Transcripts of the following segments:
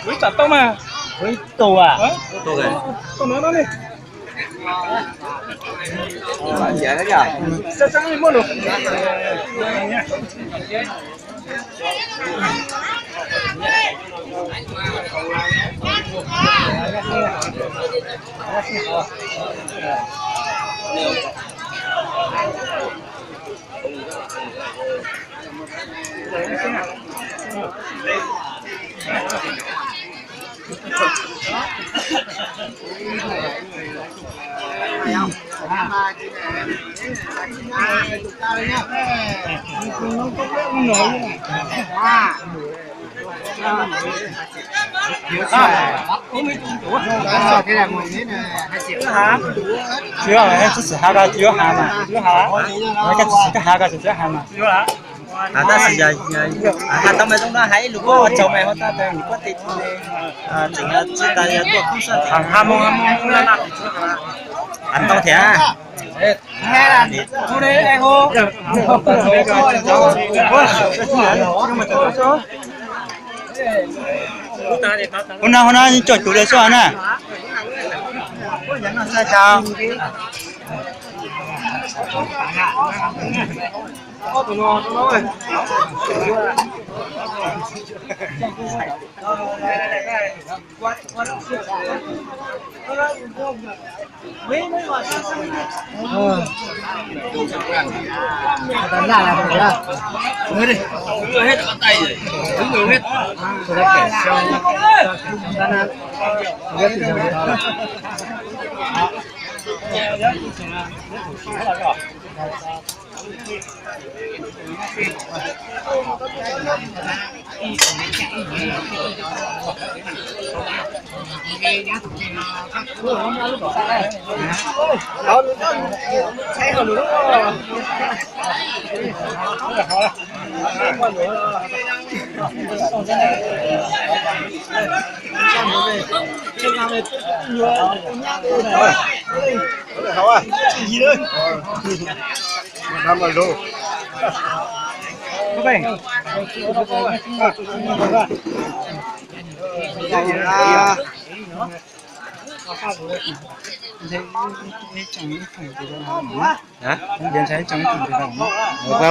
Ib tsam tau mas. Ib tug a. Tau no no li. Tseeb tseeb li muaj lus. Tsis, tsis has ko tsis yuav has mas. Tsis has ko tsis yuav has mas. Tab sis has tau mas zoo no hais ib lus koj tsaug mas hov tab sis nws kuj tij tseem tsis tas yog tuaj kub soj ha mo ha mo. Has tau thiab. Hu no hu no coj cuv li xwb na.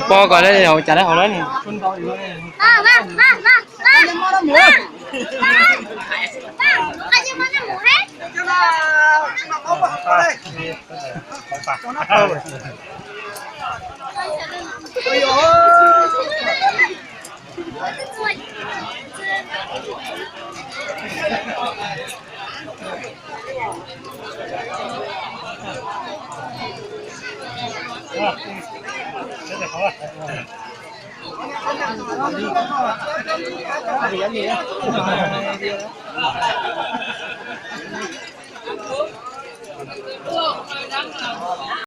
Pom kom lawv hauv cas lawv hauv lawm.